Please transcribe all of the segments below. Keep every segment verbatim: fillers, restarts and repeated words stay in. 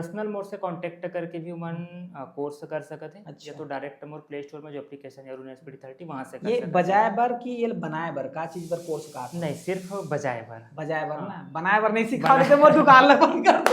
Personal मोर से contact करके भी उमन कोर्स कर सकत हे, अच्छा। या तो डायरेक्ट मोर प्ले स्टोर में जो एप्लीकेशन है अरुण एस पी डी थर्टी, वहाँ से कर ये सकत बजाए बर कि ये बनाए बर, का चीज बर कोर्स का? नहीं, सिर्फ बजाए बर। बजाए बर हाँ। ना, बनाए बर नहीं सिखा, तो मोर दुकान ला बंद कर दो।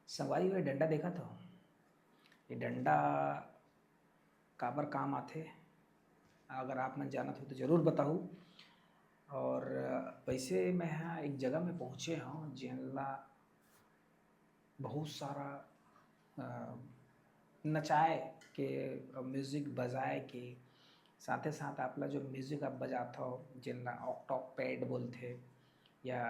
संगवारी हो, डंडा देखा था? ये डंडा काबर काम आथे? अगर आप मन जानत हो तो जरूर बताहू। और वैसे मैं यहाँ एक जगह में पहुँचे हूँ, जेन ला बहुत सारा अ, नचाए के, म्यूजिक बजाए के, साथे साथ आप ला जो म्यूजिक आप बजात हो, जेन ला ऑक्टोपैड बोलथे या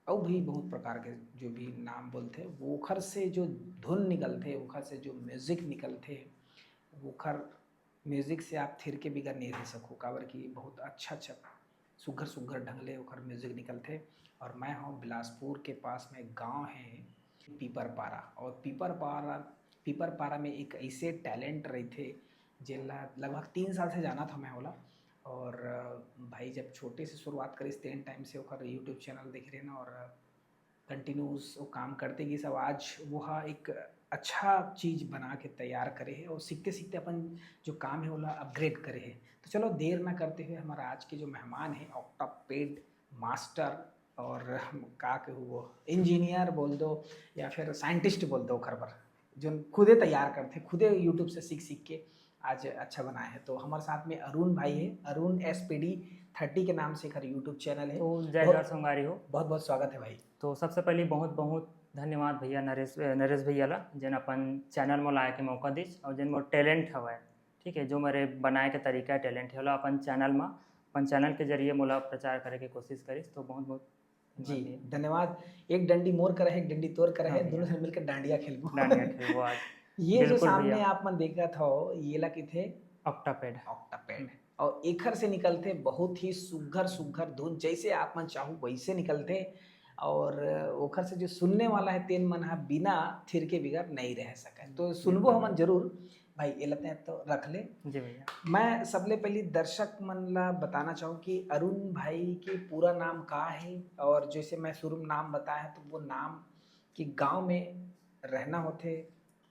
अउ भी बहुत प्रकार के जो भी नाम बोलथे, वो ओखर से जो धुन निकलथे, ओखर से जो म्यूजिक निकलथे, ओखर म्यूजिक से आप थिर के बिगर नहीं रह सको, काबर कि बहुत अच्छा अच्छा सुघर सुघर ढंग ले ओखर म्यूजिक निकलथे। और मैं हूँ बिलासपुर के पास में गांव है पीपर पारा, और पीपर पारा, पीपर पारा में एक ऐसे टैलेंट रहिथे जेन ला लगभग तीन साल से जानत हूँ मैं ओला। और अ, भाई जब छोटे से शुरुआत करिस तेन टाइम से ओकर यूट्यूब चैनल देखे रहे ना, और कंटिन्यूस वो काम करते गिस। अब आज वो हा एक अच्छा चीज बना के तैयार करे है और सीखते सीखते अपन जो काम है ओला अपग्रेड करे है। तो चलो देर ना करते हुए हमारा आज के जो मेहमान है ऑक्टोपैड मास्टर, और हम का कहू वो इंजीनियर बोल दो या फिर साइंटिस्ट बोल दो ओखर बर, जो खुदे तैयार करथे, खुदे यूट्यूब से सीख सीख के आज अच्छा बनाए है। तो हमारे साथ में अरुण भाई है, अरुण एस पी डी थर्टी के नाम से एकर यूट्यूब चैनल है। तो जय जोहार संगवारी हो। बहुत बहुत स्वागत है भाई। तो सबसे पहले बहुत बहुत धन्यवाद भैया नरेश, नरेश भैया ला, जेन अपन चैनल में लाए के मौका दिस और जेन मोर टैलेंट हवय, ठीक है, जो मेरे बनाए के तरीका है, टैलेंट है, ओला अपन चैनल में, अपन चैनल के जरिए मोला प्रचार करे के कोशिश करिस। तो बहुत बहुत जी धन्यवाद। एक डंडी मोर करा है, एक डंडी तोर करा है, हाँ भैया। दोनों से मिलकर डांडिया खेलबो। डांडिया खेलबो आज। ये जो सामने आप मन देखत हो, ये ला किथे ऑक्टोपैड। ऑक्टोपैड। और एखर से निकलथे बहुत ही सुघर सुघर धुन, जैसे आप मन चाहू वैसे निकलथे। और ओखर से जो सुनने वाला है तेन मन हा बिना थिर के बिगर नहीं रह सके। तो सुनबो हमन जरूर। भाई एला तैं तो रख ले। जी भैया। मैं सबले पहली दर्शक मन ला बताना चाहूँ कि अरुण भाई के पूरा नाम का है, और जैसे मैं शुरू में नाम बताया है तो वो नाम कि गांव में रहना होथे,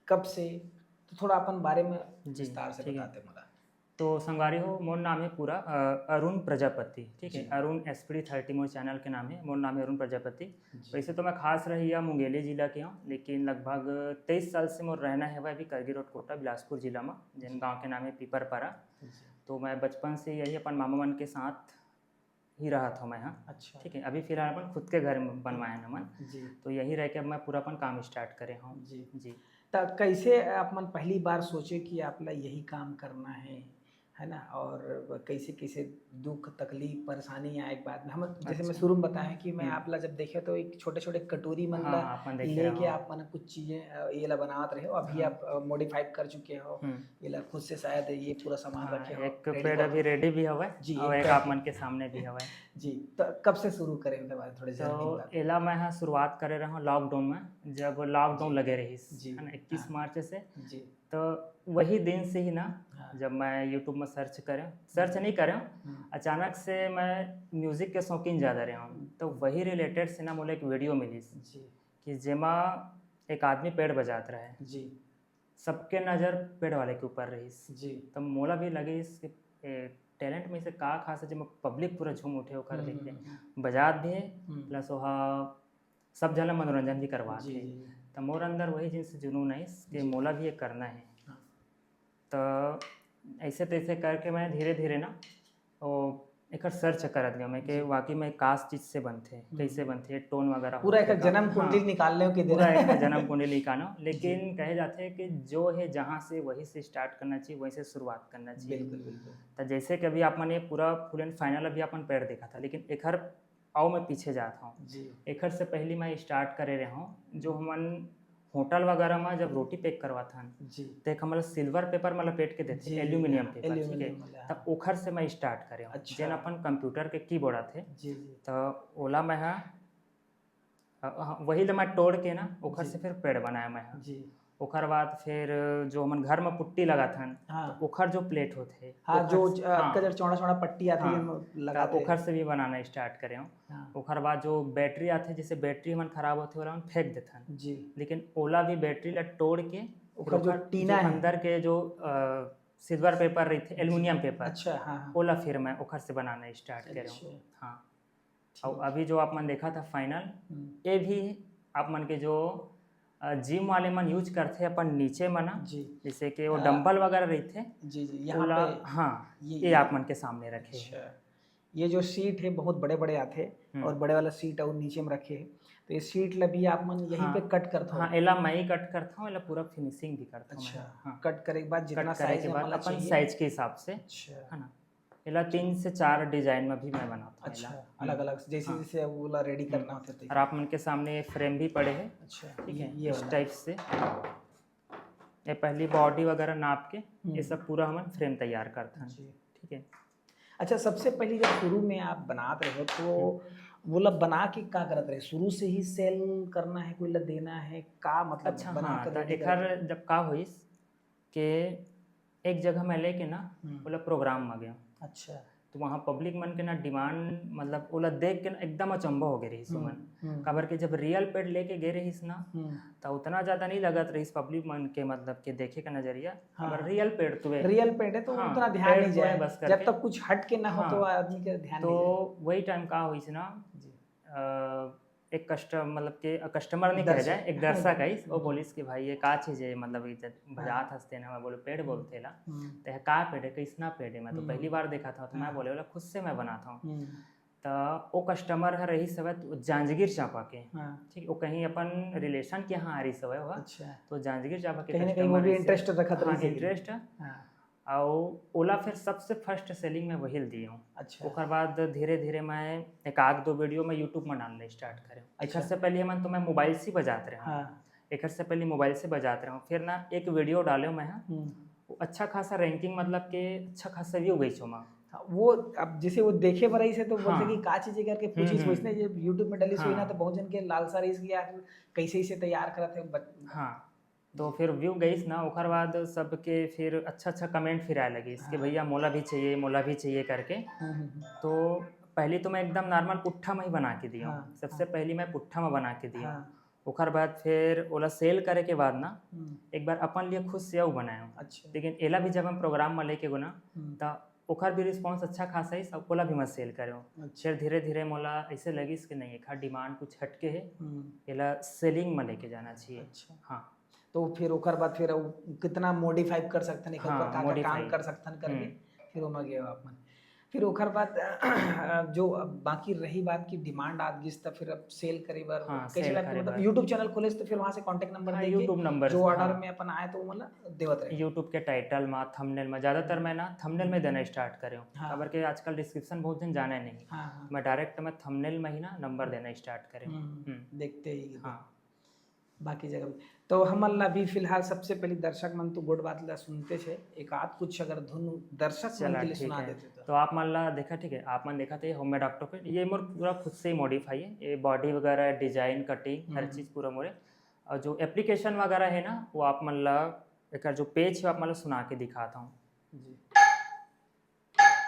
कब से, तो थोड़ा अपन बारे में जी, विस्तार से ठीक है। बताते मोला। तो संगवारी हो, मोर नाम है पूरा अ, अरुण प्रजापति, ठीक है, जी। अरुण एस पी डी थर्टी मोर चैनल के नाम है। मोर नाम है अरुण प्रजापति। जी। वैसे तो मैं खास रहिया मुंगेली जिला के हूँ, लेकिन लगभग तेईस साल से मोर रहना है अभी करगी रोड कोटा बिलासपुर जिला में, जेन गांव के नाम है पीपरपारा। जी। तो मैं बचपन से यही अपन मामा मन के साथ ही रहत हूँ मैं, हाँ। अच्छा। ठीक है, अभी फिलहाल अपन खुद के घर में बनवाए हैं हमन। जी। तो यही रह के अब मैं पूरा अपन काम स्टार्ट करे हूँ। जी। जी। त कैसे आप मन पहली बार सोचे कि आप ला यही काम करना है, है ना? और कैसे कैसे दुख तकलीफ परेशानी आए के बाद में हम, जैसे मैं अच्छा। शुरू में बताया कि मैं हम्म। आप ला जब देखे तो एक छोटे छोटे कटोरी मन हाँ, ला हाँ, अपन देखे लेके रहो। आप मन कुछ चीजें अ, ये ला बनावत रहे हो, अभी हाँ। आप मॉडिफाई कर चुके हो, हम्म। ये ला खुद से शायद ये पूरा सामान हाँ, रखे हो, एक ready पेड़ हो। अभी रेडी भी हवे जी, और एक एक पेड़। आप मन के सामने भी हवे। जी, तो कब से शुरू करें ओकर बाद थोड़े जर्नी तो बात। एला मैं हा शुरुआत करे रहूँ लॉकडाउन में, जब लॉकडाउन जी। लगे रहिस, जी। है ना, इक्कीस हाँ। मार्च से। जी। तो वही दिन से ही ना, हाँ। जब मैं यूट्यूब में सर्च करे, सर्च नहीं करे, हम्म। अचानक से मैं म्यूजिक के शौकीन ज़्यादा रहे हूँ, तो वही रिलेटेड से ना मोला एक वीडियो मिलिस जी। कि जेमा एक आदमी पेड़ बजात रहे, जी। सबके नज़र पेड़ वाले के ऊपर रहिस। जी। तब मोला भी लगिस कि टैलेंट में से का खास है, जेमा पब्लिक पूरा झूम उठे ओकर हम्म, देख के। हम्म, हम्म। बजात भी है, हम्म। प्लस वहाँ सब झन ला मनोरंजन भी करवात जी, है। जी, जी। तो मोर अंदर वही जिनिस जुनून आइस कि जी। मोला भी ये करना है। हाँ। तो ऐसे तैसे करके मैं धीरे धीरे ना वो एकर सर्च करत गया मैं कि जी। वाकई में कास चीज से बनथे, हम्म। कैसे बनथे, टोन वगैरह पूरा होथे एक का। जन्म हाँ। कुंडली निकाल ले कि पूरा देना। एक जन्म कुंडली निकालो, लेकिन जी। कहे जाते हैं कि जो है जहाँ से वहीं से स्टार्ट करना चाहिए, वहीं से शुरुआत करना चाहिए। बिल्कुल, बिल्कुल। तो जैसे कि अभी आप मन ये पूरा फुल एंड फाइनल अभी अपन पेड़ देखा था, लेकिन एकर आओ मैं पीछे जात हूँ। जी। एकर से पहली मैं स्टार्ट करे रहे हूँ, जो हमन होटल वगैरह में जब रोटी पैक करवाथन, जी। तो एक हमला सिल्वर पेपर में लपेट के देथे, जी, एल्यूमिनियम पेपर, ठीक है? एल्यूमिनियम वाला, हाँ। तब ओखर से मैं स्टार्ट करे हूँ। अच्छा। जेन अपन कंप्यूटर के कीबोर्ड आथे, जी, जी। तो ओला मैं हा, अ, हाँ, वही ला मैं तोड़ के ना, ओखर जी। से फिर पैड बनाया मैं हा। जी। ओखर बाद फिर जो हमन घर में पुट्टी लगाथन, हाँ। तो ओखर जो प्लेट होथे, हाँ, ओखर जो से, ज-, हाँ। कजर चौड़ा चौड़ा पट्टी आथे, हाँ। जेन में तो लगाथे। ओखर से भी बनाना स्टार्ट करे हूँ। हाँ। ओखर बाद जो बैटरी आथे, जैसे बैटरी हमन खराब होथे, ओला हमन फेंक देथन। जी। लेकिन ओला भी बैटरी ला तोड़ के, ओखर फिर जो ओखर टीना जो है। अंदर के जो, अ, सिल्वर पेपर रहिथे, एल्यूमिनियम पेपर, अच्छा, हाँ, हाँ। ओला फिर मैं ओखर से बनाना स्टार्ट करे हूँ। अच्छा। हाँ। ठीक। अउ अभी जो आप मन देखा था फाइनल, हम्म। ये भी आप मन के जो, अ, जिम वाले मन यूज करथे अपन नीचे में ना, जी। जैसे कि वो हाँ। डंबल वगैरह रहिथे, जी, जी, यहाँ ओला, पे हाँ, ये, ये ये। आप मन के सामने रखे हैं। अच्छा। ये जो सीट है, बहुत बड़े-बड़े आथे हम्म। और बड़े वाला सीट अउ नीचे में रखे है। तो ये सीट ला भी आप मन यहीं हाँ। पे कट करत हो? हाँ, एला मैं ही कट करता हूँ, एला पूरा फिनिशिंग भी करता हूँ मैं। अच्छा, हाँ। कट करे के बाद कट जितना करे साइज के बाद हमला अपन चाहिए। साइज के हिसाब से, अच्छा। है ना? एला तीन से चार डिजाइन में भी मैं बनाता हूँ अच्छा, एला। अलग-अलग, जैसे, हाँ। जैसे वो ला रेडी हम्म। करना होता है, तो और आप मन के सामने ये फ्रेम भी पड़े हैं। अच्छा, ठीक है, ये इस वाला। टाइप से। ये पहली बॉडी वगैरह नाप के, हम्म। ये सब पूरा हमन फ्रेम तैयार करथन। जी। ठीक है। अच्छा, सबसे पहली जब शुरू में आप बनात रहे हो, तो हम्म। वो ला बना के का करत रहे? शुरू से ही सेल करना है, कोई ला देना है, का मतलब अच्छा, बना हाँ, कर तो रेडी एकर करत रहे? जब का होइस के एक जगह मैं लेके ना, हम्म। ओला प्रोग्राम में गया। अच्छा। तो वहाँ पब्लिक मन के ना डिमांड, मतलब ओला देख के ना एकदम अचंभा हो गए रहिस हम्म, ओमन। हम्म। काबर के जब रियल पैड लेके गए रहिस ना, हम्म। तो उतना ज्यादा नहीं लगत रहिस पब्लिक मन के, मतलब के देखे का नजरिया। हाँ। काबर रियल पैड तो है। रियल पैड है तो हाँ, उतना ध्यान पैड नहीं तो है जाए। बस जब करके। तक कुछ हट के ना हो हाँ। तो आदमी के ध्यान तो नहीं जाए। वही टाइम का होइस ना, जी। अ, एक कस्टम-, मतलब के कस्टमर नहीं कहा दर्शक। जाए, एक दर्शक आइस, वो हम्म। बोलिस कि भाई ये का चीज है, मतलब ये जब हाँ। बजात हंसते ना, मैं बोले पैड हम्म। बोलथे ला, हम्म। तो ये का पैड है, कैसना पैड है, मैं तो हम्म। पहली बार देखा था, तो मैं हाँ। बोले बोला खुद से मैं बनाता हूँ। हम्म। तो वो कस्टमर है रहिस हवय तो जांजगीर चांपा के, हाँ। ठीक, वो कहीं अपन रिलेशन के यहाँ आ रहिस हवय वो, अच्छा। तो जांजगीर चांपा के कहीं ना कहीं वो कस्टमर भी रहिस इंटरेस्ट हवय। रखत हाँ, रहिस हवय। इंटरेस्ट। हाँ। अउ ओला फिर सबसे फर्स्ट सेलिंग में वही ल दिए हूँ। अच्छा। ओकर बाद धीरे-धीरे मैं एक आध दो वीडियो मैं YouTube में डालना स्टार्ट करे हूँ। अच्छा। एकर से पहले हमन तो मैं मोबाइल से ही बजात रहे हूँ। हाँ। एकर से पहले मोबाइल से बजात रहे हूँ। फिर ना एक वीडियो डाले हूँ मैं, हाँ। हम्म। वो अच्छा खासा रैंकिंग, मतलब के अच्छा खासा व्यू गई ओमा। हाँ, वो अब जैसे वो देखे बर रहिस हे तो बोलथे हाँ। कि का चीज है करके हम्म, पूछिस, हम्म। वैसने जब YouTube में डालिस हाँ। होही ना तो बहुत जन के लालसा रहिस कि यार कैसे इसे तैयार करत है बत-, हाँ। तो फिर व्यू गईस ना, ओकर बाद सबके फिर अच्छा-अच्छा कमेंट फिर आए लगिस कि हाँ। भैया मोला भी चाहिए, मोला भी चाहिए करके। हम्म, हम्म, हम्म। तो पहली तो मैं एकदम नॉर्मल पुट्ठा में ही बना के दिया हूँ। हाँ, सबसे हाँ। पहली मैं पुट्ठा में बना के दिया हूँ। हाँ। ओकर बाद फिर ओला सेल करे के बाद ना, हम्म। एक बार अपन लिए खुद सेव बनाए हूँ। अच्छा। लेकिन एला भी जब हम प्रोग्राम में लेके गो ना, हम्म। त ओकर भी रिस्पॉन्स अच्छा खासा ही, सब ओला भी मैं सेल करे हूँ। अच्छा। फिर धीरे-धीरे मोला ऐसे लगिस कि नहीं, एखर डिमांड कुछ हटके हे, हम्म। एला सेलिंग में लेके जाना चाहिए। अच्छा। हाँ। तो फिर ओकर बाद फिर उ कितना मॉडिफाई कर सकथन, एकर हाँ, ऊपर का-का काम मॉडिफाई। कर सकथन करके, हम्म। फिर ओमा गए आप मन। फिर ओकर बाद जो अब बाकी रही बात की डिमांड आ गिस, त फिर अब सेल करे बर हाँ, कैसे सेल लगथे? करे मतलब बर। YouTube चैनल खोलेस त फिर वहाँ से कॉन्टैक्ट नंबर हाँ, देके YouTube नंबर जो से, ऑर्डर हाँ। में अपन आए तो वो मतलब देवत रहे। YouTube के टाइटल में, थंबनेल में, ज्यादातर मैं ना थंबनेल में देना स्टार्ट करे हूँ। हाँ। काबर के आजकल डिस्क्रिप्शन बहुत जन जाने नहीं। हाँ, हाँ। मैं डायरेक्ट मैं थंबनेल में ही ना नंबर देना स्टार्ट करे हूँ। हम्म, हम्म। देखते ही हाँ। बाकी जगह में। तो हमन ला अभी फिलहाल सबसे पहले दर्शक मन तो गोठ बात ला सुनते छे, एक आध कुछ अगर धुन दर्शक मन चला, के लिए ठीक सुना है। देते तो। तो आप मन ला देखा, ठीक है, आप मन देखा थे होममेड ऑक्टोपैड, ये मोर पूरा खुद से ही मॉडिफाई है, ये बॉडी वगैरह, डिजाइन, कटिंग, हर हम्म। चीज पूरा मोरे। और जो एप्लीकेशन वगैरह है ना, वो आप मन ला एकर जो पेज है, आप मन ला सुना के दिखाता हूँ। जी।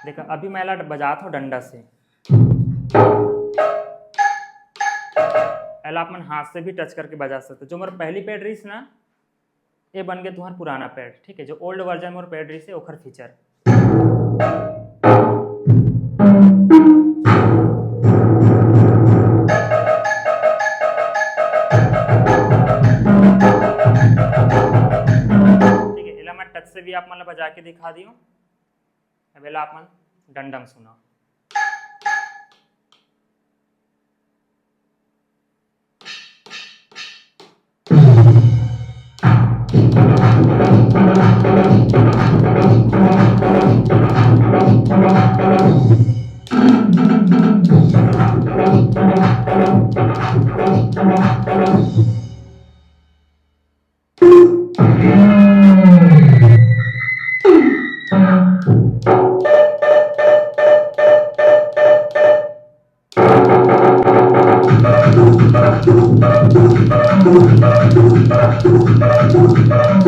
देखा, अभी मैं एला बजात हूँ डंडा से। एला आप मन हाथ से भी टच करके बजा सकते हो। जो मोर पहली पैड रहिस ना, ये बन गया तुम्हार पुराना पैड, ठीक है, जो ओल्ड वर्जन मोर पैड रहिस हे, ओखर फीचर। ठीक है, एला मैं टच से भी आप मन ला बजा के दिखा दियो। अब एला आप मन डंडम सुना।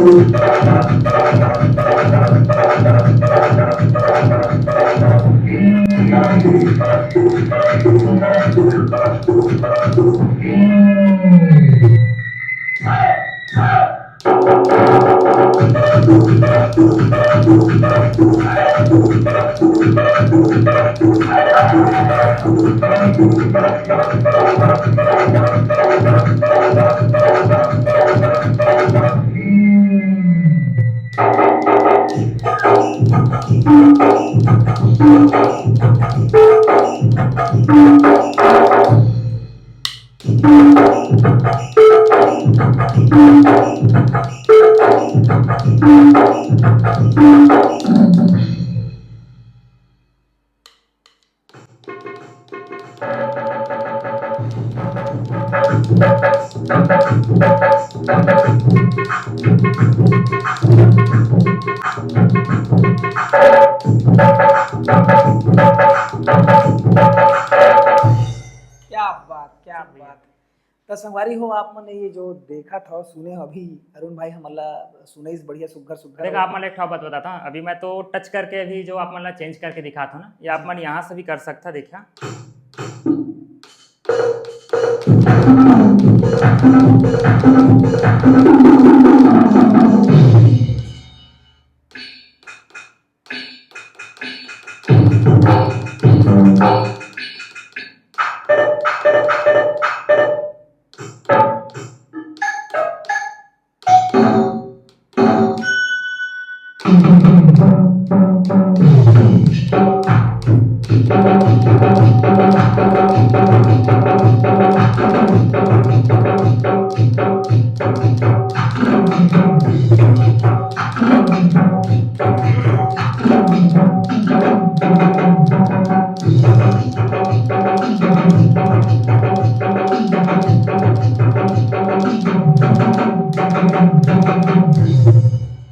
क्या बात, क्या बात। त संगवारी हो, आप मन ये जो देखत हो, सुने हो, अभी अरुण भाई हमन ला सुनइस बढ़िया सुग्घर सुग्घर। देख, आप मन ला एक ठो बात बताता हूँ, अभी मैं तो टच करके अभी जो आप मन ला चेंज करके दिखात हूँ ना, ये आप मन यहाँ से भी कर सकता। देखा,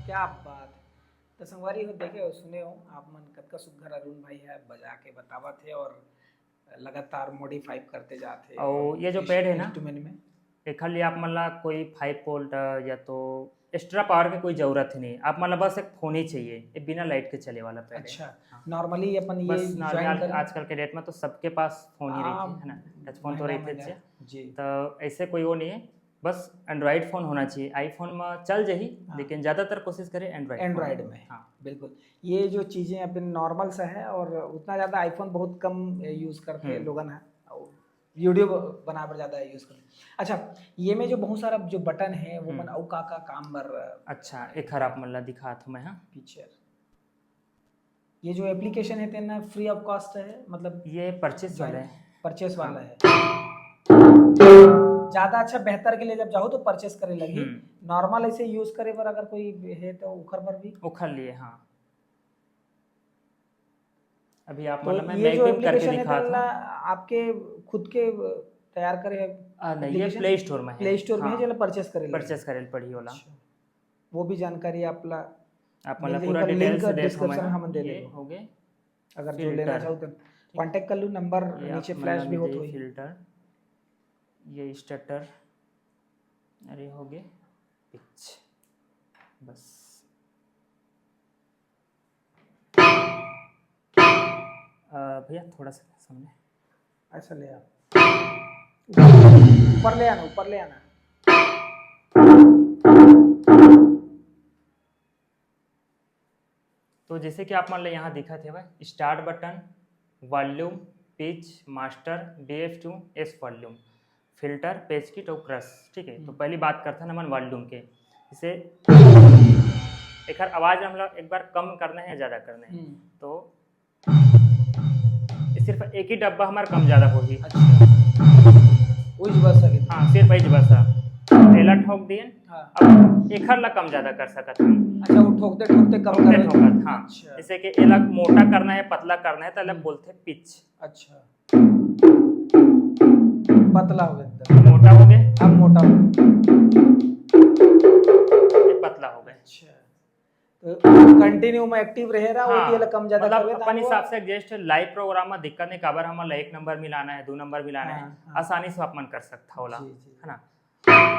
क्या बात। तो संगवारी हो, देखे हो, सुने हो आप मन, कतका सुग्घर अरुण भाई है बजा के बतावत है और लगातार मॉडिफाई करते जात है। और ये जो पैड है ना, इंस्ट्रूमेंट में, एखर लिए आप मन ला कोई फाइव वोल्ट या तो एक्स्ट्रा पावर के कोई जरूरत ही नहीं, आप मन ला बस एक फोन ही चाहिए, ये बिना लाइट के चले वाला पैड है। अच्छा, हाँ। नॉर्मली अपन ये बस ज्वाइन नॉर्मल, कर आजकल के डेट में तो सबके पास फोन ही रहिथे, हाँ, है ना, टच फोन तो महिला, रहिथे महिला, जी। तो ऐसे कोई वो नहीं है, बस एंड्रॉयड फोन होना चाहिए। आईफोन में चल जाही, हाँ। लेकिन ज्यादातर कोशिश करें एंड्रॉयड फोन। एंड्रॉयड में। हाँ। बिल्कुल, ये जो चीजें अपन नॉर्मल सा है और उतना ज्यादा आईफोन बहुत कम यूज करते हैं हम्म। लोगन है, वीडियो बनाए बर ज्यादा यूज करते। अच्छा, ये में जो बहुत सारा जो बटन है, वो हम्म। मन अउ का का काम बर? अच्छा, एक हर आप मन ला दिखात हूँ मैं, हाँ। फीचर, ये जो एप्लीकेशन है, तेना फ्री ऑफ कॉस्ट है, मतलब ये परचेस वाला है। परचेस वाला है। ज्यादा अच्छा, बेहतर के लिए जब जाओ तो परचेस करे लगी। हम्म। नॉर्मल ऐसे यूज करे बर अगर कोई है तो ओखर बर भी? ओखर लिए, हाँ। अभी आप तो मतलब मैं ये बैक जो भी करके एप्लीकेशन है, दिखात तेला हूँ। आपके खुद के तैयार करे है आ, नहीं, ये एप्लीकेशन? प्ले स्टोर में है। प्ले स्टोर में है, हाँ। जेला परचेस करे लगी। परचेस करे पड़ी होला। अच्छा। वो भी जानकारी आप ला आप मतलब मिल जाही, पूरा ओकर डिटेल लिंक से देख डिस्क्रिप्शन में हम दे ये देबो। हो गए अगर जो लेना फिल्टर। चाहो तो ठीक। कॉन्टैक्ट कर लू, नंबर ये आप नीचे फ्लैश मतलब भी होत ये होही। फिल्टर, ये स्टार्टर, अरे हो गए पिच, बस। अ, भैया थोड़ा सा सामने। ऐसा ले आ। ऊपर ले आना, ऊपर ले आना। तो जैसे कि आप मन ल यहाँ दिखत हवय, start button, volume, pitch, master, B F two, S volume, filter, patch kit और क्रश, ठीक है। तो हम्म। पहली बात करथन हमन वॉल्यूम के। जैसे एकर आवाज हमला एक बार कम करना है, ज्यादा करना है, हम्म। तो सिर्फ एक ही डब्बा हमार कम ज्यादा होही। अच्छा। उज बस सके। हाँ, सिर्फ इज बस। एला ठोक दिए। हाँ। अब एखर ला कम ज्यादा कर सकत हन। अच्छा, वो ठोकते ठोकते कम ठोकते कर ठोकत, हाँ। अच्छा। जैसे कि एला मोटा करना है, पतला करना है, तो एला हम्म। बोलथे पिच। अच्छा। पतला हो गया एकदम। मोटा हो गया। अब मोटा हो गया। ये पतला हो गया। अच्छा। तो कंटिन्यू में एक्टिव रहे रहा, वो हाँ, भी एला कम ज्यादा मतलब करबे, अपन हिसाब से एडजस्ट लाइव प्रोग्राम में दिक्कत नहीं, काबर हमन ला एक नंबर मिलाना है, दो नंबर मिलाना है, हाँ, हाँ। आसानी से अपन कर सकता होला, जी, जी। है ना?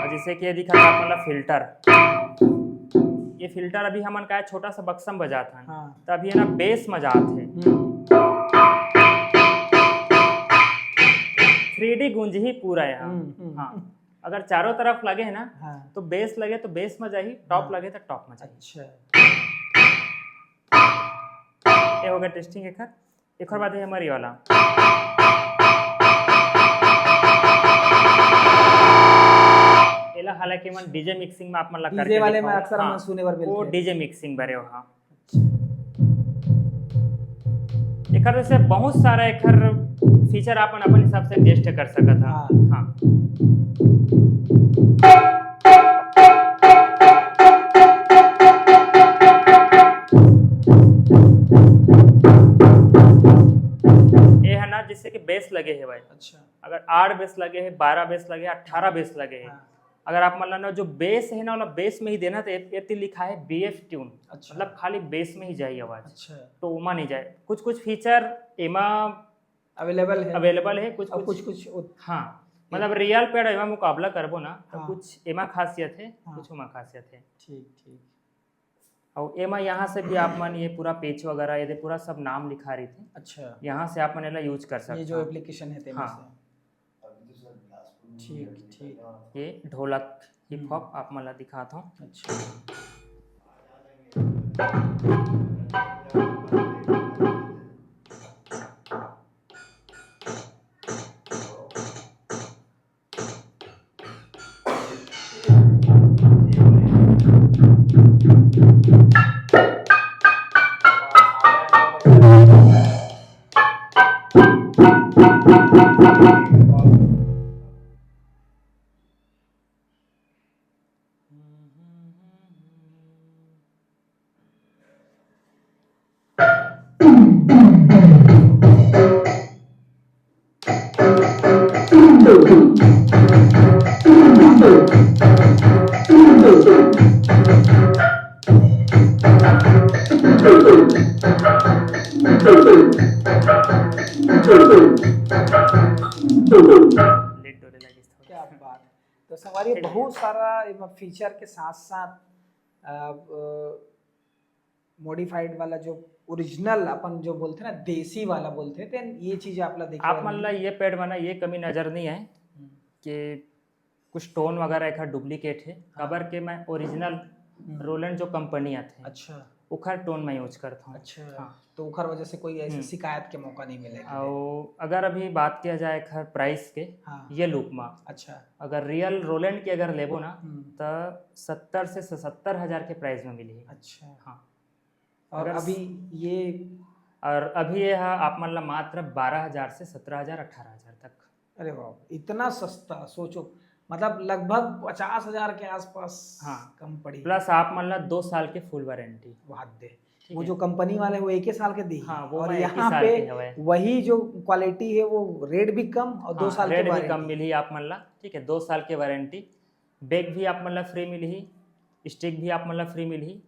और जैसे कि ये दिखा था अपन ला फिल्टर, फिल्टर अभी हमन का छोटा सा बक्सा में बजात हन, हाँ। त अभी है ना बेस में जात हे। हम्म। थ्री डी गूंजही पूरा यहाँ। हम्म, हम्म। हाँ, अगर चारों तरफ लगे है ना, हाँ। तो बेस लगे तो बेस में जाही, टॉप हाँ। लगे तो टॉप में जाही। अच्छा। ये हो गया टेस्टिंग एकर। एकर बाद है हमारी वाला। एला हालांकि मन डीजे मिक्सिंग में आप मन ला डीजे करके वाले में दिखाऊंगा। अक्सर हाँ, हमन सुने बर वो मिलथे। डीजे मिक्सिंग बरे हो, हाँ। अच्छा। एकर जैसे बहुत सारा एकर फीचर आप मन अपन हिसाब से एडजस्ट कर सकत हा। हाँ। हाँ। ये है ना, जैसे कि बेस लगे है भाई, अच्छा। अगर आठ बेस लगे है, बारह बेस लगे है, अठारह बेस लगे है, हाँ। अगर आप मन ला ना जो बेस है ना, वाला बेस में ही देना, तो ए-, एती लिखा है बीएफ ट्यून, अच्छा। मतलब खाली बेस में ही जाही आवाज, अच्छा। तो ओमा नहीं जाए। कुछ कुछ फीचर एमा अवेलेबल है। अवेलेबल है, कुछ और कुछ कुछ कुछ उत-, हाँ, मतलब रियल पैड एमा मुकाबला करबो ना, तो हाँ। कुछ एमा खासियत है, हाँ। कुछ ओमा खासियत है। ठीक, ठीक। और एमा यहाँ से भी आप मन ये पूरा पेच वगैरह, ये दे पूरा सब नाम लिखा रही थी। अच्छा। यहाँ से आप मन एला यूज कर ये सकते जो हो। एप्लीकेशन है, तेमा हाँ। से। ठीक, ठीक। ये ढोलक हिप हॉप हम्म। आप मन ला दिखात हूँ। अच्छा। क्या बात है। तो संगवारी, बहुत सारा एमा फीचर के साथ साथ, अ, अ, मॉडिफाइड वाला जो ओरिजिनल अपन जो बोलथे ना, देसी वाला बोलथे, तेन ये चीज आप ला देखे आप बर मन ला मिलही। ये पैड में ना ये कमी नजर नहीं आए हम्म। कि कुछ टोन वगैरह एकर डुप्लीकेट है, हाँ। काबर के मैं ओरिजिनल हम्म। रोलैंड जो कंपनी आथे, अच्छा। ओखर टोन मैं यूज करता हूँ। अच्छा। हाँ। तो ओखर वजह से कोई ऐसे हम्म। शिकायत के मौका नहीं मिले कि और अगर अभी बात किया जाए एकर प्राइस के, हाँ। ये लुक में, अच्छा। अगर रियल रोलैंड के अगर लेबो ना, हम्म। तो सत्तर से सत्तर हजार के प्राइस में मिली। अच्छा। हाँ। और अगर अभी ये और अभी ये हा आप मन ला मात्र बारह हजार से सत्रह हजार, अठारह हजार तक। अरे बाप, इतना सस्ता, सोचो, मतलब लगभग पचास हजार के आसपास हाँ। कम पड़ी। प्लस आप मन ला दो साल के फुल वारंटी। वाह दे। ठीक वो है। जो कंपनी वाले वो एक ही साल के दी हाँ, वो और मैं एक ही यहाँ साल पे के हवय। वही जो क्वालिटी है वो रेट भी कम और दो हाँ, साल की रेट भी कम वारंटी। मिली आप मन ला, ठीक है, दो साल के वारंटी। बैग भी आप मन ला फ्री मिलही, स्टिक भी आप मन ला फ्री मिलही।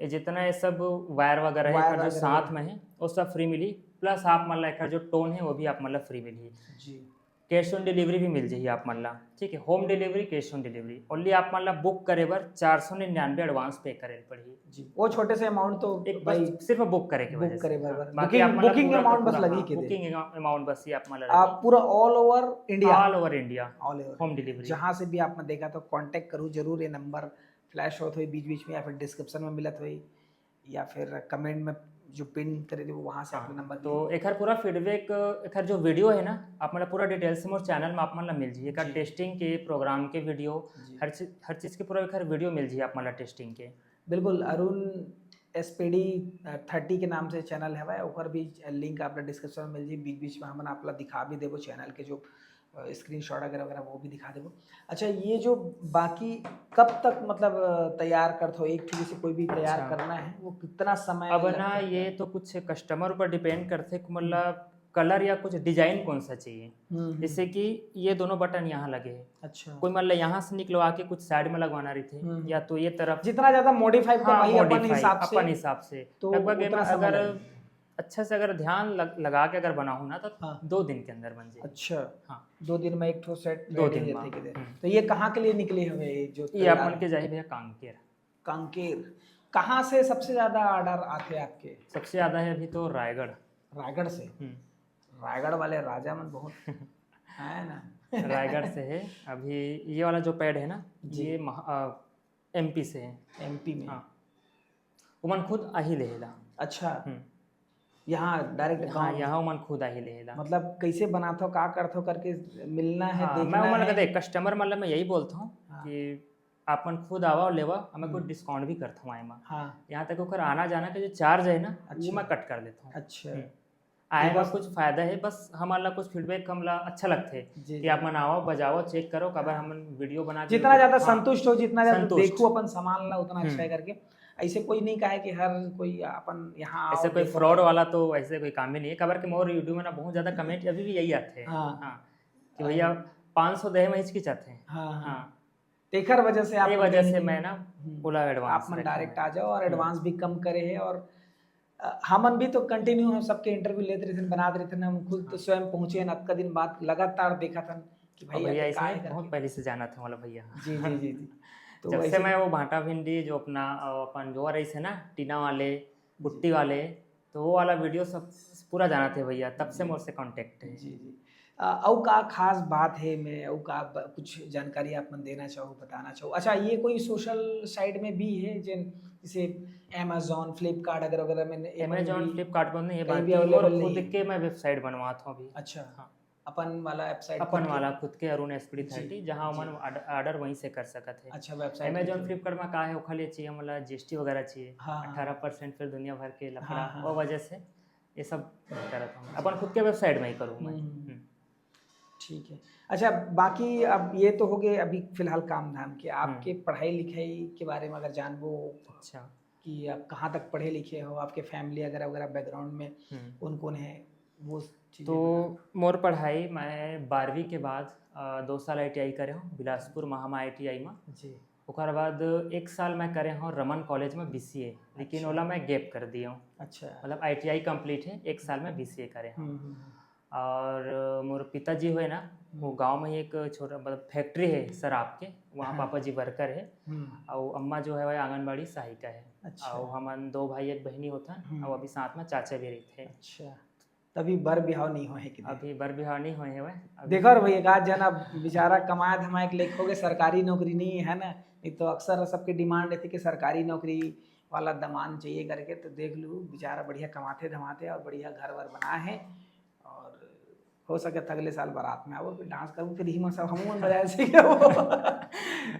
ये जितना ये सब वायर वगैरह है, वायर एकर जो वगैरह साथ है। में है, वो सब फ्री मिलही। प्लस आप मन ला एकर जो टोन है, वो भी आप मन ला फ्री मिलही। जी। कैश ऑन डिलीवरी भी मिल जाही आप मन ला, ठीक है, home delivery, cash on delivery. Only आप मन ला बुक करे बर चार सौ निन्यानवे एडवांस पे करे ल पड़ही। जी, वो छोटे से अमाउंट तो एक भाई बस सिर्फ बुक करे के बुक वजह से। करे बर, हाँ, बस। बाकी बुकिंग, आप मन ला बुकिंग पूरा अमाउंट का बस पूरा, लगी हाँ, के दे। बुकिंग अमाउंट बस ही आप मन ला आप लगी। पूरा all over India. All over India. All over home India. Delivery. जहाँ से भी आप मन देखा तो कॉन्टैक्ट करू जरूर, ये नंबर फ्लैश होत होई बीच-बीच में या फिर डिस्क्रिप्शन में मिलत होई या फिर कमेंट में जो पिन करे रही, वो वहाँ से हाँ, आपने नंबर तो लिया। एकर पूरा फीडबैक, एकर जो वीडियो है ना, आप मन ला पूरा डिटेल से मोर चैनल में आप मन ला मिल जाही। एकर जी। टेस्टिंग के, प्रोग्राम के वीडियो, जी। हर चीज, हर चीज के पूरा एकर वीडियो मिल जाही आप मन ला टेस्टिंग के। बिल्कुल, अरुण एसपीडी, अ, थर्टी के नाम से चैनल हवय, ओकर भी लिंक आप ला डिस्क्रिप्शन में मिल जाही। बीच-बीच में हमन आप ला दिखा भी देबो चैनल के जो, अ, स्क्रीनशॉट वगैरह, वगैरह वो भी दिखा देबो। अच्छा, ये जो बाकी कब तक मतलब, अ, तैयार करत हो? एक ठो जैसे कोई भी तैयार अच्छा। करना है, वो कितना समय अब ना, लगता है? ये तो कुछ कस्टमर ऊपर डिपेंड करथे कि मतलब हम्म। कलर या कुछ डिजाइन कौन सा चाहिए। हम्म, हम्म। जैसे कि ये दोनों बटन यहाँ लगे हैं। अच्छा। कोई मतलब यहाँ से निकलवा के कुछ साइड में लगवाना रहिथे, हम्म। या तो ये तरफ। जितना ज्यादा मॉडिफाई हाँ, करवाही अपन मॉडिफाई, हिसाब से, अपन हिसाब से। तो लगभग उतना एमा समय अगर लगेगा। अच्छा से अगर ध्यान लग-, लगा के अगर बनाहूँ ना, तो हाँ। दो दिन के अंदर बन जाए। अच्छा। हाँ। दो दिन में एक ठो सेट दो रेडी दिन रहथे में। के दे। हम्म। तो ये कहाँ के लिए निकले हुए, ये जो ये तैयार अपन के जाही भैया कांकेर। कांकेर। कहाँ से सबसे ज्यादा ऑर्डर आथे आपके? सबसे ज्यादा है अभी तो रायगढ़। रायगढ़ से? हम्म। रायगढ़ वाले राजा मन बहुत है ना? रायगढ़ से है। अभी ये वाला जो पैड है ना, जी। ये एमपी से है। एमपी में? हाँ, उमन खुद आही लेहेला। अच्छा। हम्म। यहाँ डायरेक्ट हाँ, यहाँ उमन खुद आही लेहेला। मतलब कैसे बनाथो, का करथो करके मिलना है, हाँ, देखना मैं उमन है। का देख, कस्टमर मन ला मैं यही बोलता हूँ हाँ। कि आप मन खुद आवा और लेवा, हमें कुछ हम्म। डिस्काउंट भी करता हूँ एमा। हाँ। यहाँ तक ओकर आना जाना के जो चार्ज है ना, अच्छा। वो मैं कट कर देता हूँ। अच्छा। हम्म। आए तो मा बस कुछ फायदा है, बस हमारा कुछ फीडबैक हमला अच्छा लगथे जी, कि जी। आप मन आवा, बजावा, चेक करो, काबर हम वीडियो बना के जितना ज्यादा हाँ, संतुष्ट हो, जितना ज्यादा संतुष्ट। देखो अपन सामान ला, उतना अच्छा है हम्म। करके। ऐसे कोई नहीं कहा है कि हर कोई अपन यहाँ आओ, ऐसे कोई देखो। फ्रॉड वाला तो ऐसे कोई काम ही नहीं है, काबर के मोर यूट्यूब में ना बहुत ज्यादा कमेंट अभी भी यही आते हैं। हाँ। हाँ, कि भैया पाँच सौ दे में हिचकिचाते हैं। हाँ, हाँ। हाँ, तेखर वजह से आप ये मन वजह भी- से मैं ना हम्म। ओला एडवांस आप मन रखे डायरेक्ट हैं। आ जाओ और हम्म। एडवांस भी कम करे हैं। और अ, हमन भी तो कंटिन्यू हम सबके इंटरव्यू लेत रहिथन, बनात रहिथन, हम खुद तो हाँ। स्वयं पहुंचे हैं, अतका दिन बाद लगातार देखत हन कि और भैया भैया के का इसमें है करके। बहुत पहले से जाना था, मतलब भैया। जी, जी, जी, जी। तो जब से ऐसे मैं वो भाटा भिंडी जो अपना अ, अपन जो रही है ना, टीना वाले, पुट्टी वाले, तो वो वाला वीडियो सब पूरा जाना थे भैया, तब से जी। मोर से कॉन्टेक्ट है। जी, जी। अ, अउ का खास बात है में, अउ का ब-, कुछ जानकारी आप मन देना चाहो, बताना चाहो? अच्छा, ये कोई सोशल साइट में भी है, जिन, जैसे Amazon, Flipkart वगैरह वगैरह में, एमन अमेजोन, भी फ्लिपकार्ट पर नहीं है, कहीं भी बाकी मोर अवेलेबल खुद नहीं है? के मैं वेबसाइट बनवाता हूँ अभी। अच्छा, हाँ। अपन वाला वेबसाइट अपन खुद के? वाला खुद के अरुण एसपीडी जी। थर्टी, जहाँ जी। उमन ऑर्डर वहीं से कर सकत है। अच्छा, वेबसाइट अमेजोन, खुद के। फ्लिपकार्ट में का है, ओखर लिए चाहिए हमला जीएसटी वगैरह चाहिए, हाँ, हाँ। अठारह परसेंट, फिर दुनिया भर के लफड़ा, हाँ, हाँ। वो वजह से ये सब नहीं करत हूँ मैं। अपन खुद के वेबसाइट में ही करूँ मैं। हम्म। हम्म। ठीक है। अच्छा, बाकी अब ये तो हो गए अभी फिलहाल काम धाम के, आपके हम्म। पढ़ाई लिखाई के बारे में अगर जानबो अच्छा। कि आप कहाँ तक पढ़े लिखे हो, आपके फैमिली वगैरह वगैरह बैकग्राउंड में हम्म। कौन कौन है, वो चीज़ें तो मोर पढ़ाई मैं बारहवीं के बाद अ, दो साल आईटीआई करे हूँ बिलासपुर महामा आईटीआई में। बताओ। जी। ओकर बाद एक साल मैं करे हूँ रमन कॉलेज में बीसीए, लेकिन अच्छा। ओला मैं गैप कर दिए हूँ। अच्छा। मतलब आईटीआई कंप्लीट है, एक साल में बीसीए करे हूँ। हम्म, हम्म, हम्म। और अ, मोर पिताजी हुए ना, वो हम्म। गांव में ही एक छोटा मतलब फैक्ट्री है शराब के, वहाँ हाँ। पापा जी वर्कर है। हम्म। और अम्मा जो है वह आंगनबाड़ी सहायिका है। अच्छा। और हमन दो भाई एक बहनी होथन, हम्म। और अभी साथ में चाचा भी रहिथे। अच्छा, तभी बर बिहाव नहीं होए है कि नहीं? अभी बर बिहाव नहीं होए हवय अभी। देखो रे भैया, का जना बेचारा कमाए धमाए के लेखोगे, सरकारी नौकरी नहीं है ना, नहीं तो अक्सर सबके डिमांड रहती कि सरकारी नौकरी वाला दमांद चाहिए करके। तो देख लू, बेचारा बढ़िया कमाते धमाते और बढ़िया घर वर बना है, और हो सके तो अगले साल बारात में आओ, फिर डांस करूँ, फिर ही सब हमू मन बजाए सीखे हो।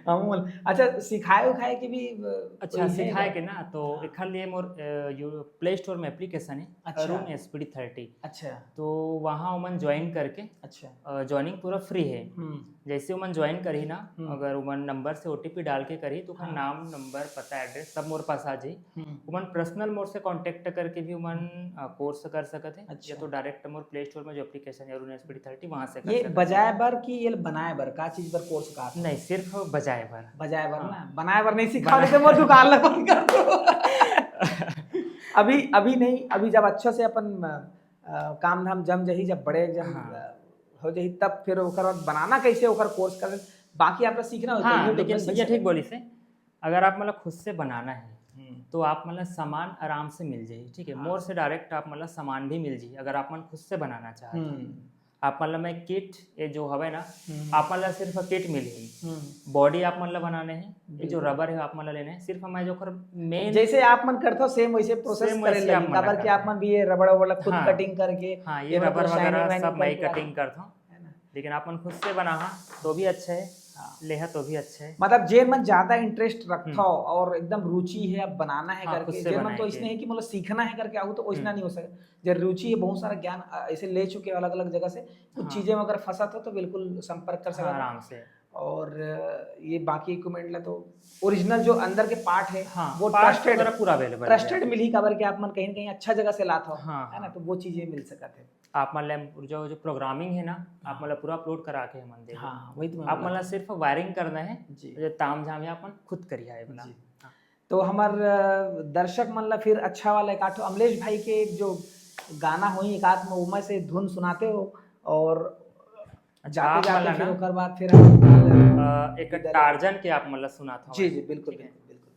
हमू मन। अच्छा, सिखाए उखाए के भी, अ, अच्छा, कोई है सिखाए का? के ना, तो हाँ। एखर लिए मोर अ, यू प्ले स्टोर में एप्लीकेशन है, अच्छा। Arun SPD thirty. अच्छा। तो वहाँ उमन ज्वाइन करके अच्छा। ज्वाइनिंग पूरा फ्री है। हम्म। जैसे उमन ज्वाइन करही ना, हम्म। अगर उमन नंबर से ओटीपी डाल के करही, तो ओकर हाँ। नाम, नंबर, पता, एड्रेस सब मोर पास आ जाही। हम्म। उमन पर्सनल मोर से कॉन्टेक्ट करके भी उमन कोर्स कर सकत है, अच्छा। या तो डायरेक्ट मोर प्ले स्टोर में जो एप्लीकेशन है अरुण एसपीडी थर्टी, वहाँ से कर ये सकत है। बजाए बर कि ये बनाए बर, का चीज बर कोर्स का? नहीं, सिर्फ बजाए बर। बजाए बर हाँ। ना, बनाए बर नहीं सिखा बनाए- देते, मोर दुकान ला बंद कर दो। अभी, अभी नहीं, अभी जब अच्छा से अपन अ, काम धाम जम जही, जब बड़े जब हाँ। अ, हो जही, तब फिर ओकर बाद बनाना कैसे, ओकर कोर्स कर, बाकी आपका सीखना होता है, हाँ, YouTube में लेकिन सीख भैया सकते ठीक बोलिस है, अगर आप मतलब खुद से बनाना है हम्म। तो आप मतलब सामान आराम से मिल जाही, ठीक है। हाँ। मोर से डायरेक्ट आप मतलब सामान भी मिल जाही अगर आप मन खुद से बनाना चाहते हैं। हम्म। आप मतलब मैं किट, ये जो हवे ना, हम्म। आप मतलब सिर्फ किट मिलही, हम्म। बॉडी आप मतलब बनाने हैं, ये जो बिल्कुल। रबर है आप मतलब लेने हैं, सिर्फ मैं जो ओकर मेन जैसे आप मन करता हो सेम वैसे प्रोसेस सेम करे वैसे आप लगी, मन काबर कि करता आप मन भी ये रबर वबर खुद हाँ। कटिंग करके हाँ, ये ये वाला रबर पूरा शाइनिंग वगैरह वाइनिंग सब मैं ही करके कटिंग करता हूँ, है ना? लेकिन आप मन खुद से बना हा तो भी अच्छा है, हाँ। लेहा तो भी अच्छा है। मतलब जेन मन ज्यादा इंटरेस्ट रखता हम्म। हो और एकदम रुचि है अब बनाना है हाँ, खुद करके, से जेन मन बनाए तो के। इसने है कि मतलब सीखना है करके आओ तो वैसना हम्म। नहीं हो सकता। जब रुचि है, बहुत सारा ज्ञान अ, ऐसे ले चुके हो अलग अलग जगह से, कुछ हाँ। चीजें में अगर फंसा हो तो बिल्कुल संपर्क कर हाँ, सकते हो। आराम से। और अ, ये बाकी इक्विपमेंट ला तो ओरिजिनल जो अंदर के पार्ट है हाँ, वो पार्ट्स ट्रस्टेड वगैरह पूरा अवेलेबल है। ट्रस्टेड मिली, काबर कि आप मन कहीं ना कहीं अच्छा जगह से लात हो, हाँ, है ना, हाँ। तो वो चीजें मिल सकत है। आप मतलब जो जो प्रोग्रामिंग है ना, आप हाँ। मतलब पूरा अपलोड करा के हमन दे। हाँ, वही तो मैं आप बोला। मतलब सिर्फ वायरिंग करना है, जी। जो ताम झाम है अपन खुद करिया है बना। जी। तो हमर अ, दर्शक मन ला फिर अच्छा वाला एक आठ ठो अमलेश भाई के जो गाना होई एक आध में, ओमा से धुन सुनाते हो और अच्छा, जाते आप जाते वाला फिर ना? ओकर बाद फिर हम अ, एक विदा लेते टार्जन के आप मतलब सुनाता हूँ। जी, जी, बिल्कुल, ठीक है। बिल्कुल, बिल्कुल।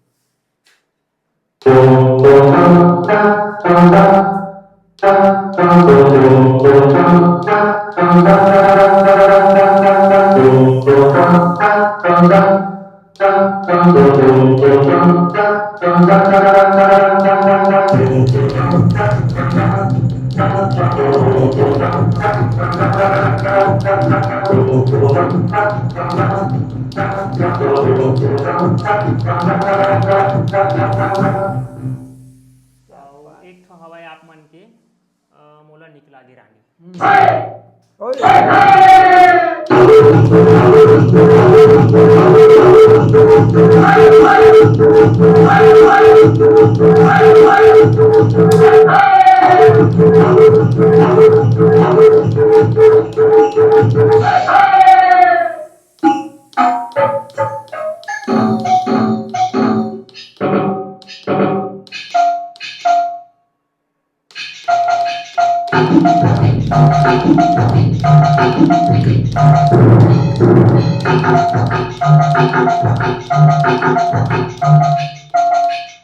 एक ठो हवय आप मन के, अ, मोला निकला गे रानी।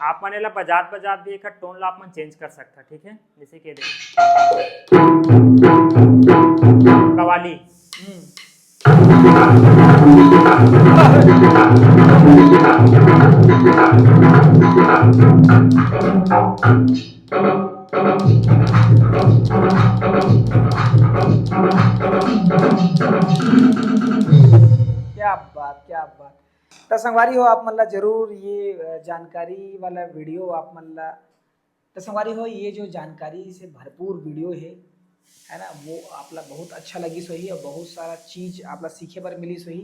आप मन एला बजात बजात भी एक टोन ला आप मन चेंज कर सकता, ठीक है? जैसे कि दे कवाली। क्या बात, क्या बात। त संगवारी हो, आप मन ला जरूर ये जानकारी वाला वीडियो आप मन ला, त संगवारी हो, ये जो जानकारी से भरपूर वीडियो है है ना, वो आप ला बहुत अच्छा लगिस होही और बहुत सारा चीज आप ला सीखे बर मिलिस होही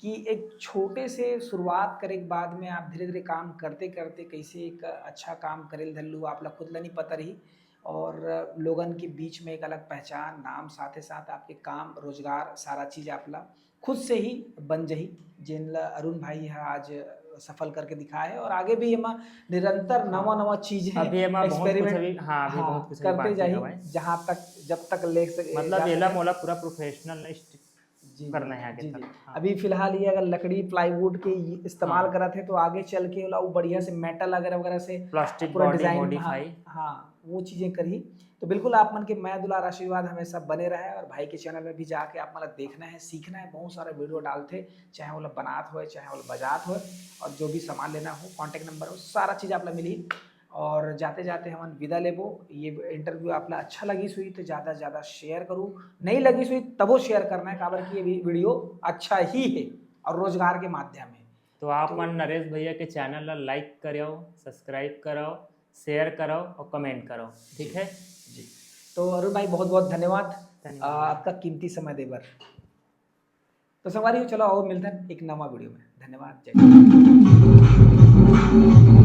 कि एक छोटे से शुरुआत करे के बाद में आप धीरे धीरे काम करते करते कैसे एक अच्छा काम करे ल धर लू, आप ला खुद ला नहीं पता रही। और लोगन के बीच में एक अलग पहचान, नाम, साथे साथ आपके काम, रोजगार, सारा चीज आप ला खुद से ही बन जही, जेन ला अरुण भाई ह आज सफल करके दिखाए है और आगे भी एमा निरंतर नवा नवा चीज है, अभी एमा बहुत कुछ experiment, अभी, हाँ, अभी हाँ, बहुत कुछ अभी करते बाकी जाही, हवय। जहाँ तक, जब तक ले सके, मतलब जा एला सके। मोला पूरा प्रोफेशनलिस्ट जी, करना है आगे जी, तक। जी। हाँ। अभी फिलहाल ये अगर लकड़ी प्लाईवुड के ये इस्तेमाल हाँ। करत है तो आगे चल के ओला वो बढ़िया से मेटल वगैरह वगैरह से प्लास्टिक पूरा बॉडी डिजाइन, मॉडिफाई। हाँ, हाँ, वो चीजें करही। तो बिल्कुल आप मन के मया दुलार आशीर्वाद हमेशा बने रहे और भाई के चैनल में भी जाके आप मन ला देखना है, सीखना है। बहुत सारा वीडियो डालथे, चाहे ओला बनात होए, चाहे ओला बजात होए, और जो भी सामान लेना हो, कॉन्टैक्ट नंबर हो, सारा चीज आप ला मिली। और जाते जाते हमन विदा लेबो। ये इंटरव्यू आप ला अच्छा लगिस होही तो ज्यादा से ज्यादा शेयर करू, नहीं लगिस होही तबो शेयर करना है, काबर कि ये भी वीडियो अच्छा ही है और रोजगार के माध्यम है। तो आप मन नरेश भैया के चैनल ला लाइक करो, सब्सक्राइब करो, शेयर करो और कमेंट करो, ठीक है? जी, तो अरुण भाई बहुत बहुत धन्यवाद, धन्यवाद। आ, आपका कीमती समय दे बर। तो संगवारी हो, चलो आओ मिलते हैं एक नवा वीडियो में। धन्यवाद, जय हिंद।